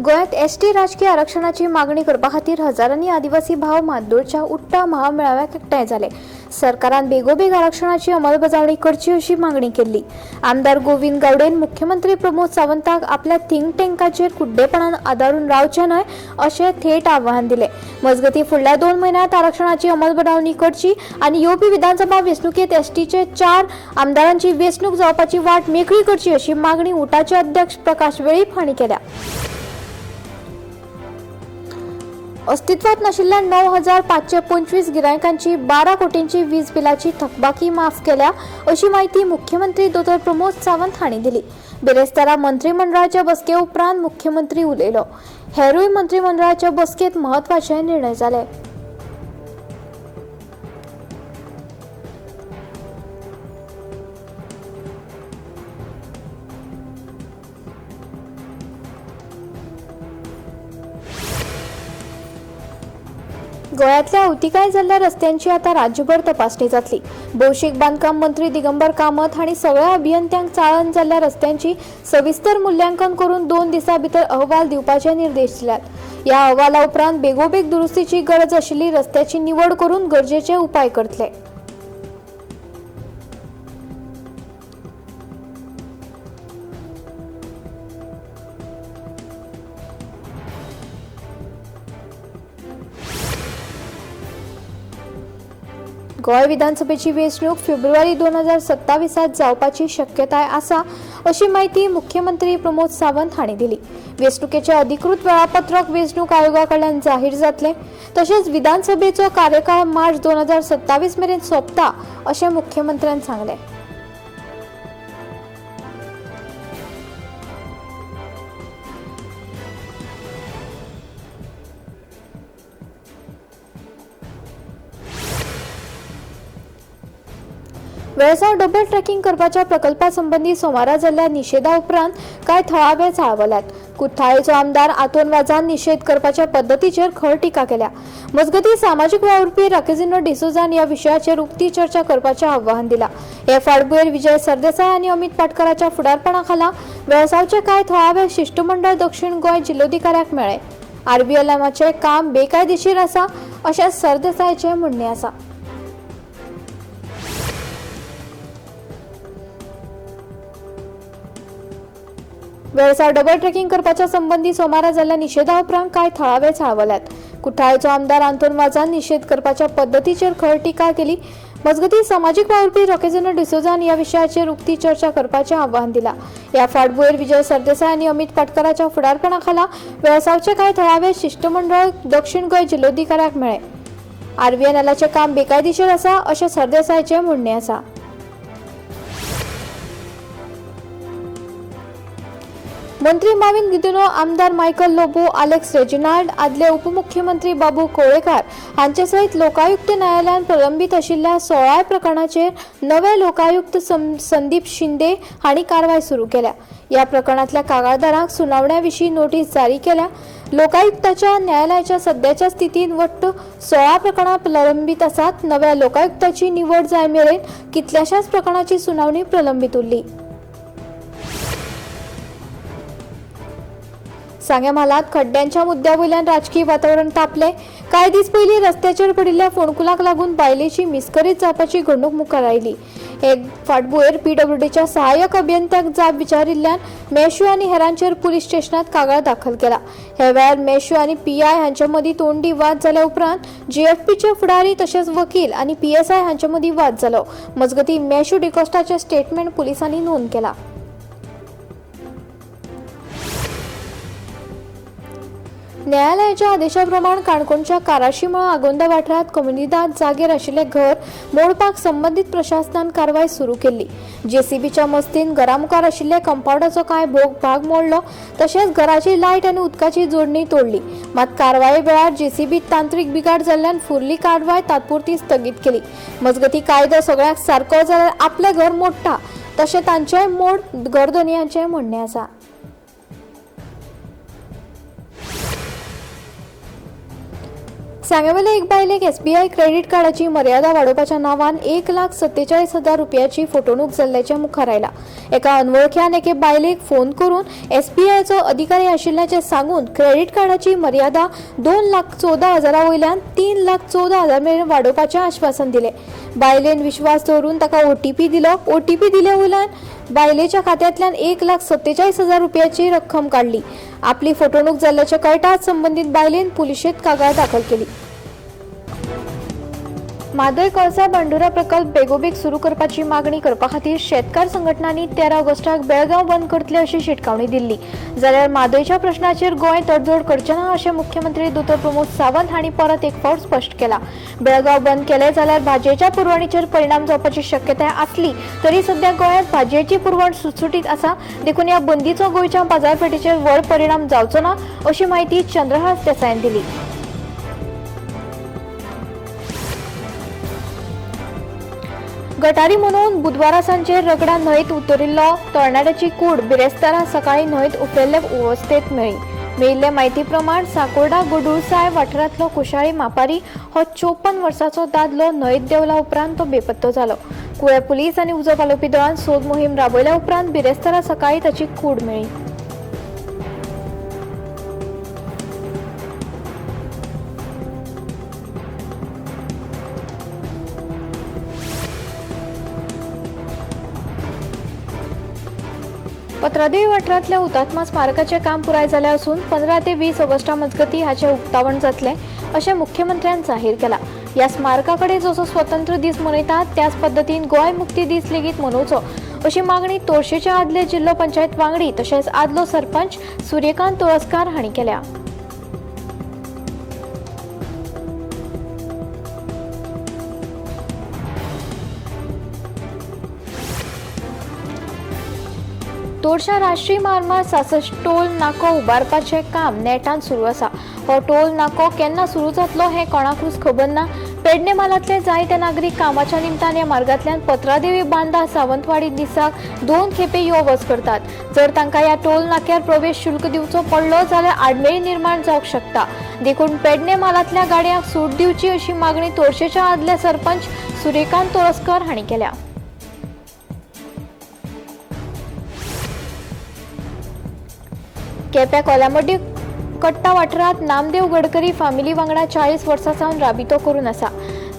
गोंयांत एसटी राजकीय आरक्षणाची मागणी करपा खातीर हजारांनी आदिवासी भाव म्हाड्डोळच्या उट्टा महामेळाव्याक एकठांय जाले. सरकारान बेगोबेग आरक्षणाची अंमलबजावणी करची अशी मागणी केल्ली. आमदार गोविंद गावडेन मुख्यमंत्री प्रमोद सावंताक आपल्या थिंक टँकाचेर कुड्डेपणान आदारून रावचें न्हय अशें थेट आव्हान दिलें. मजगतीं फुडल्या 2 म्हयन्यांत आरक्षणाची अंमलबजावणी करची आनी येवपी विधानसभा वेंचणुकेंत एसटीचे 4 आमदारांची वेंचणूक जावपाची वाट मेकळी करची अशी मागणी उटाचे अध्यक्ष प्रकाश वेळीप हांणी केल्या. अस्तित्वात नाशिल्ल्या 9,525 गिरायकांची 12 कोटींची वीज बिलाची थकबाकी माफ केल्या अशी माहिती मुख्यमंत्री दोतोर प्रमोद सावंत हांणी दिली. बिरेस्तारा मंत्रिमंडळाच्या बसके उपरांत मुख्यमंत्री उलयलो. हेरूय मंत्रिमंडळाच्या बसकेत म्हत्वाचे निर्णय जाले. गोंयांतल्या अवतिकाय जाल्ल्या रस्त्यांची आतां राज्यभर तपासणी जातली. भौशीक बांदकाम मंत्री दिगंबर कामत हांणी सगळ्या अभियंत्यांक चाळण जाल्ल्या रस्त्यांची सविस्तर मुल्यांकन करून 2 दिसां भितर अहवाल दिवपाचे निर्देश दिल्यात. ह्या अहवाला उपरांत बेगोबेग दुरुस्तीची गरज आशिल्ली रस्त्याची निवड करून गरजेचे उपाय करतले. गोंय विधानसभेची वेंचणूक फेब्रुवारी 2027 जावपाची शक्यताय आसा अशी माहिती मुख्यमंत्री प्रमोद सावंत हांणी दिली. वेंचणुकेचें अधिकृत वेळापत्रक वेंचणूक आयोगा कडल्यान जाहीर जातलें. तशेंच विधानसभेचो कार्यकाळ मार्च 2027 मेरेन सोंपता अशें मुख्यमंत्र्यान सांगलें. वेळसांव डबल ट्रॅकिंग करपाच्या प्रकल्पा संबंदी सोमारा जाल्ल्या निशेधा उपरांत कांय थळावे चाळवल्यात. कुठ्ठाळेचो आमदार आतोन वाजान निशेध करपाच्या पद्दतीचेर खर टिका केल्या. मजगतीं सामाजीक वावुरपी राकेजिनो डिसोजान ह्या विशयाचेर उक्ती चर्चा करपाचें आव्हान दिलां. हे फाटभुंयेर विजय सरदेसाय आनी अमित पाटकराच्या फुडारपणा खाला वेळसांवचे कांय थळावे शिश्टमंडळ दक्षिण गोंय जिल्लोधिकाऱ्याक मेळ्ळे. आरबीएलएमाचें काम बेकायदेशीर आसा अशें सरदेसायाचें म्हणणें आसा. वेळसांव डबल ट्रॅकिंग करपाच्या संबंदी सोमारा जाल्ल्या निशेधा उपरांत कांय थळावे चाळवल्यात. कुठ्ठाळेचो आमदार आंतोन वाजान निशेध करपाच्या पद्दतीचेर खर टिका केली. मजगतीं सामाजीक वावुरपी रॉकेजिनो डिसोजान ह्या विशयाचेर उक्ती चर्चा करपाचें आव्हान दिलां. ह्या फाटभुंयेर विजय सरदेसाय आनी अमित पाटकराच्या फुडारपणा खाला वेळसांवचे कांय थळावे शिश्टमंडळ दक्षिण गोंय जिल्लोधिकाऱ्याक मेळ्ळे. आरबीएनएलाचें काम बेकायदेशीर आसा अशें सरदेसायाचें म्हणणें आसा. मंत्री माविन गुदिन्हो, आमदार मायकल लोबो, आलेक्स रेजिनाल्ड, आदले उपमुख्यमंत्री बाबू कोळेकार हांचे सयत लोकायुक्त न्यायालयान प्रलंबीत आशिल्ल्या 16 प्रकरणाचेर नवे लोकायुक्त संदीप शिंदे हांणी कारवाय सुरू केल्या. ह्या प्रकरणांतल्या कागाळदारांक सुनावण्या विशीं नोटीस जारी केल्या. लोकायुक्ताच्या न्यायालयाच्या सद्याच्या स्थितींत वट्ट 16 प्रकरणां प्रलंबीत आसात. नव्या लोकायुक्ताची निवड जाय मेरेन कितल्याशाच प्रकरणाची सुनावणी प्रलंबीत उरली. सांगें म्हालांत खड्ड्यांच्या मुद्द्या वयल्यान राजकी वातावरण तापलें. कांय दीस पयलीं रस्त्याचेर पडिल्ल्या फोंडकुलाक लागून बायलेची मिसकरीत जावपाची घडणूक मुखार आयली. हे फाटभुंयेर पीडब्ल्यूडीच्या सहाय्यक अभियंत्याक जाप विचारिल्ल्यान मेशू आनी हेरांचेर पुलीस स्टेशनांत कागाळ दाखल केला. हे वेळार मेशू आनी पीआय हांचे मदीं तोंडी वाद जाल्या उपरांत जीएफपीचे फुडारी तशेंच वकील आनी पीएसआय हांचे मदीं वाद जालो. मजगतीं मेशू डिकॉस्टाचें स्टेटमेंट पुलिसांनी नोंद केलां. न्यायालयाच्या आदेशा प्रमाण काणकोणच्या काराशीमळ आगोंदा वाठारांत कोमुनिदाद जागेर आशिल्लें घर मोडपाक संबंदीत प्रशासनान कारवाय सुरू केल्ली. जेसीबीच्या मस्तीन घरा मुखार आशिल्ल्या कंपावंडाचो कांय भाग मोडलो, तशेंच घराची लायट आनी उदकाची जोडणी तोडली. मात कारवाये वेळार जेसीबीत तांत्रीक बिघाड जाल्ल्यान फुडली कारवाय तात्पुरती स्थगीत केली. मजगतीं कायदो सगळ्यांक सारको जाल्यार आपलें घर मोडटा तशें तांचेय मोड घरधनयांचें म्हणणें आसा. सांगेवेले एक बायलेक एसबीआय क्रेडीट कार्डाची मर्यादा वाडोवपाच्या नांवान 1,47,000 रुपयाची फटवणूक जाल्ल्याचें मुखार आयलां. एका अनवळख्यान एके बायलेक फोन करून एसबीआयचो अधिकारी आशिल्ल्याचें सांगून क्रेडीट कार्डाची मर्यादा 2,14,000 वयल्यान 3,14,000 मेरेन वाडोवपाचें आश्वासन दिलें. बायलेन विश्वास दवरून ताका ओटीपी दिलो. ओटीपी दिले वयल्यान बायलेच्या खात्यांतल्यान 1,47,000 रुपयाची रक्कम काडली. आपली फटवणूक जाल्ल्याचें कळटाच संबंदीत बायलेन पुलिशेंत कागाळ दाखल केली. म्हादय कळसा भांडुरा प्रकल्प बेगोबेग सुरू करपाची मागणी करपा खातीर शेतकार संघटनांनी 13 ऑगस्टाक बेळगांव बंद करतले अशी शिटकावणी दिल्ली. जाल्यार म्हादयच्या प्रश्नाचेर गोंय तडजोड करचें ना अशें मुख्यमंत्री दोतोर प्रमोद सावंत हांणी परत एक फावट स्पश्ट केलां. बेळगांव बंद केलें जाल्यार भाजयेच्या पुरवणीचेर परिणाम जावपाची शक्यताय आसली तरी सध्या गोंयांत भाजयेची पुरवण सुटसुटीत आसा, देखून ह्या बंदीचो गोंयच्या बाजारपेठेचेर व्हड परिणाम जावचो ना अशी म्हायती चंद्रहास देसायान दिली. गटारी म्हणून बुधवारा सांजे रगडा न्हंयत उतरिल्लो तरणाट्याची कूड बिरेस्तारा सकाळीं न्हंयत उफेल्ले अवस्थेंत मेळ्ळी. मेळिल्ले म्हायती प्रमाण साकोर्डा गोडुळसाय वाठारांतलो कुशाळी मापारी हो 54 वर्सांचो दादलो न्हंयत देंवला उपरांत तो बेपत्तो जालो. कुळे पुलीस आनी उजो पालोवपी दळान सोद मोहीम राबयल्या उपरांत बिरेस्तारा सकाळीं ताची कूड मेळ्ळी. पत्रादेवी वाठारांतल्या हुतात्मा स्मारकाचें काम पुराय जालें आसून 15 ते 20 ऑगस्टा मजगतीं हाचें उक्तावण जातलें अशें मुख्यमंत्र्यान जाहीर केलां. ह्या स्मारका कडेन जसो स्वतंत्र दीस मनयतात त्याच पद्दतीन गोंय मुक्ती दीस लेगीत मनोवचो अशी मागणी तोरशेच्या आदले जिल्लो पंचायत वांगडी तशेंच आदलो सरपंच सूर्यकांत तुळसकार हांणी केल्या. तोरशा राष्ट्रीय म्हामार्ग 66 टोल नाको उबारपाचें काम नेटान सुरू आसा. हो टोल नाको केन्ना सुरू जातलो हें कोणाकूच खबर ना. पेडणे म्हालांतले जायते नागरीक कामाच्या निमतान ह्या मार्गांतल्यान पत्रादेवी बांदा सावंतवाडी दिसाक 2 खेपे यो वच करतात. जर तांकां ह्या टोल नाक्यार प्रवेश शुल्क दिवचो पडलो जाल्यार आडमेळी निर्माण जावंक शकता. देखून पेडणे म्हालांतल्या गाडयांक सूट दिवची अशी मागणी तोरशेच्या आदले सरपंच सूर्यकांत तोळसकर हांणी केल्या. केप्या कोलामड्डी कट्टा वाठारांत नामदेव गडकरी फामिली वांगडा 40 वर्सां सावन राबितो करून आसा.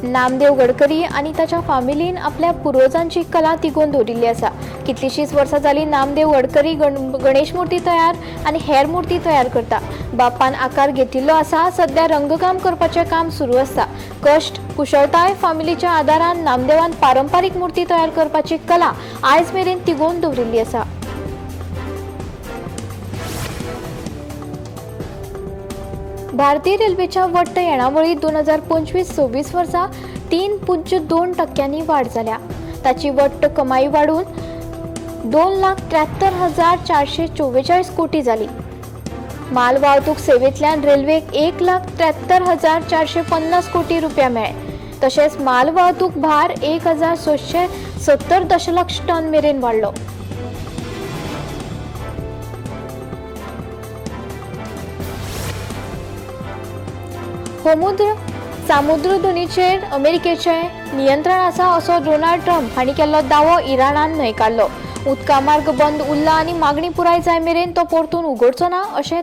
नामदेव गडकरी आनी ताच्या फामिलीन आपल्या पुर्वजांची कला तिगोवन दवरिल्ली आसा. कितलीशींच वर्सां जालीं नामदेव गडकरी गणेश मूर्ती तयार आनी हेर मूर्ती तयार करता. बापान आकार घेतिल्लो आसा. सध्या रंगकाम करपाचें काम सुरू आसता. कश्ट कुशळताय फामिलीच्या आदारान नामदेवान पारंपारीक मूर्ती तयार करपाची कला आयज मेरेन तिगोवन दवरिल्ली आसा. भारतीय रेल्वेच्या वट्ट येणावळीत 2025-26 वर्सा 3.2% वाड जाल्या. ताची वट्ट कमाई वाडून 2,73,444 कोटी जाली. माल वाहतूक सेवेंतल्यान रेल्वेक 1,73,450 कोटी रुपया मेळ्ळे. तशेंच माल वाहतूक भार 1,670 दशलक्ष टन मेरेन वाडलो. होमुद्र सामुद्रधुनीचेर अमेरिकेचें नियंत्रण आसा असो डोनाल्ड ट्रम्प हांणी केल्लो दावो इराणान न्हयकारलो. उदका मार्ग बंद उरला आनी मागणी पुराय जाय मेरेन तो परतून उगडचो ना अशें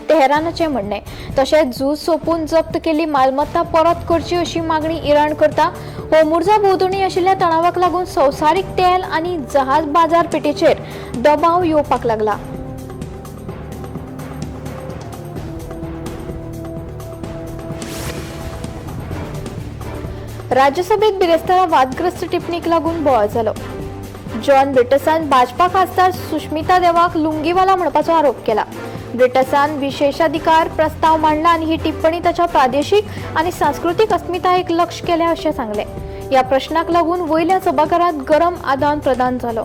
तेहरानाचें म्हणणें. तशेंच झूज सोंपून जप्त केल्ली मालमत्ता परत करची अशी मागणी इराण करता. होमुर्जा भोंवतणी आशिल्ल्या तणावाक लागून संवसारीक तेल आनी जहाज बाजारपेठेचेर दबाव येवपाक लागला. राज्यसभेत बिरेस्तारा वादग्रस्त टिप्पणीक लागून बोवाळ जालो. जॉन ब्रिटसान भाजपा खासदार सुष्मिता देवाक लुंगीवाला म्हणपाचो आरोप केला. ब्रिटसान विशेषाधिकार प्रस्ताव मांडला आनी ही टिप्पणी ताच्या प्रादेशीक आनी सांस्कृतीक अस्मितायेक लक्ष केलें अशें सांगलें. ह्या प्रश्नाक लागून वयल्या सभाघरांत गरम आदान प्रदान जालो.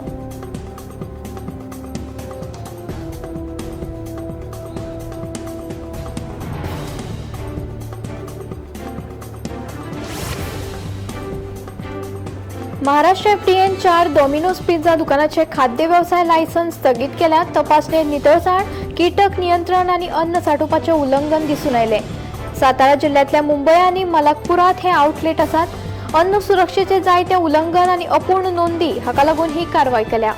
महाराष्ट्र एफडीएन 4 डॉमिनोज पिझ्झा दुकानाचे खाद्य व्यवसाय लायसन्स स्थगीत केल्यात. तपासणेत नितळसाण, कीटक नियंत्रण आनी अन्न सांठोवपाचें उल्लंघन दिसून आयलें. सातारा जिल्ह्यांतल्या मुंबय आनी मलकपुरात हे आउटलेट आसात. अन्न सुरक्षेचे जायते उल्लंघन आनी अपूर्ण नोंदी हाका लागून ही कारवाय केल्या.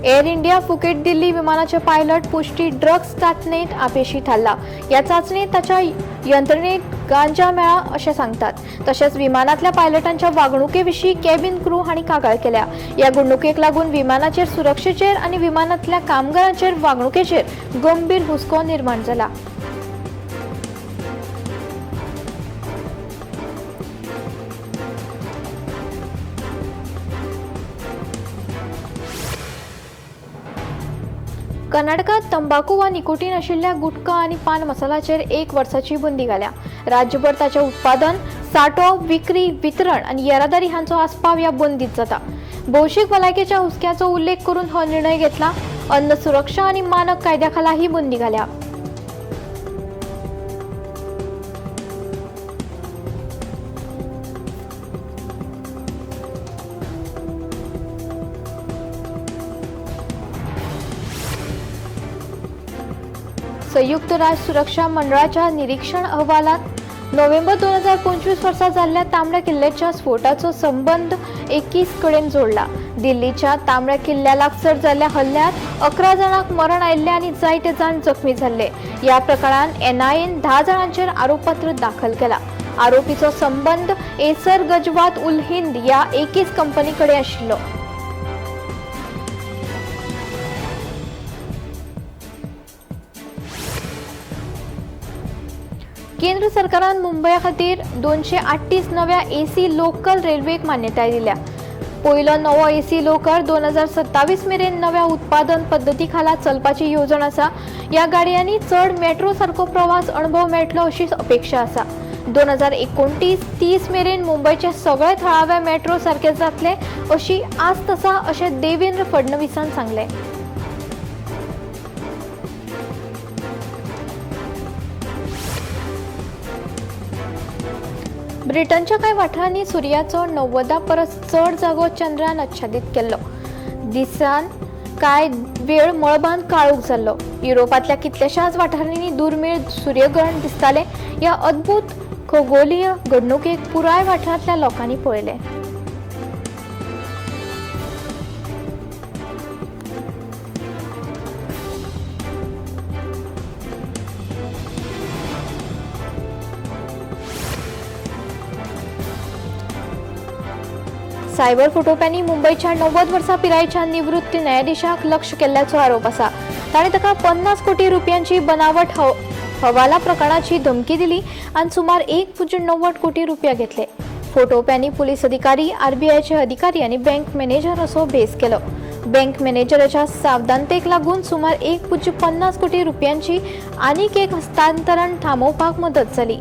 एअर इंडिया फुकेट दिल्ली विमानाचे पायलट पुष्टी ड्रग्ज चाचणेत अपेशी थारला. ह्या चाचणेत ताच्या यंत्रणेत गांजा मेळ्ळा अशें सांगतात. तशेंच विमानांतल्या पायलटांच्या वागणुके विशीं कॅबिन क्रू हांणी कागाळ केल्या. ह्या घडणुकेक लागून विमानाचेर सुरक्षेचेर आनी विमानांतल्या कामगारांचेर वागणुकेचेर गंभीर हुस्को निर्माण जाला. कर्नाटकात तंबाकू वा निकोटीन आशिल्ल्या गुटखा आनी पान मसालाचेर 1 वर्साची बंदी घाल्या. राज्यभर ताचें उत्पादन, साठो, विक्री, वितरण आनी येरादारी हांचो आस्पाव ह्या बंदीत जाता. भौशीक भलायकेच्या हुस्क्याचो उल्लेख करून हो निर्णय घेतला. अन्न सुरक्षा आनी मानक कायद्या खाला ही बंदी घाल्या. संयुक्त राष्ट्र सुरक्षा मंडळाच्या निरीक्षण अहवालात नोव्हेंबर 2025 वर्सा जाल्ल्या तांबड्या किल्ल्याच्या स्फोटाचो संबंद 21 कडेन जोडला. दिल्लीच्या तांबड्या किल्ल्या लागसर जाल्ल्या हल्ल्यात 11 जाणांक मरण आयिल्लें आनी जायते जाण जखमी जाल्ले. ह्या प्रकारान एनआयएन 10 जाणांचेर आरोपपत्र दाखल केला. आरोपीचो संबंद एसर गजवात उल हिंद ह्या 21 कंपनी कडेन आशिल्लो. केंद्र सरकारान मुंबय खातीर 238 नव्या एसी लोकल रेल्वेक मान्यताय दिल्या. पयलो नवो एसी लोकल 2027 मेरेन नव्या उत्पादन पद्दती खाला चलपाची येवजण आसा. ह्या गाडयांनी चड मेट्रो सारको प्रवास अणभव मेळटलो अशी अपेक्षा आसा. 2029-30 मेरेन मुंबयचे सगळे थळावे मेट्रो सारके जातले अशी आस्त आसा अशें देवेंद्र फडणवीसान सांगलें. ब्रिटनच्या कांय वाठारांनी सुर्याचो 90 परस चड जागो चंद्रान आच्छादीत केल्लो. दिसान कांय वेळ मळबान काळोख जाल्लो. युरोपांतल्या कितल्याशाच वाठारांनी दुर्मीळ सूर्यग्रहण दिसतालें. ह्या अद्भुत खगोलीय घडणुकेक पुराय वाठारांतल्या लोकांनी पळयलें. सायबर फटोवप्यांनी मुंबयच्या 90 वर्सां पिरायेच्या निवृत्त न्यायाधीशाक लक्ष केल्ल्याचो आरोप आसा. ताणें ताका 50 कोटी रुपयांची बनावट हवाला प्रकरणाची धमकी दिली आनी सुमार 1.90 कोटी रुपया घेतले. फटोवप्यांनी पुलीस अधिकारी, आरबीआयचे अधिकारी आनी बँक मॅनेजर असो भेस केलो. बँक मॅनेजराच्या सावधानतेक लागून सुमार 1.50 कोटी रुपयांची आनीक एक हस्तांतरण थांबोवपाक मदत जाली.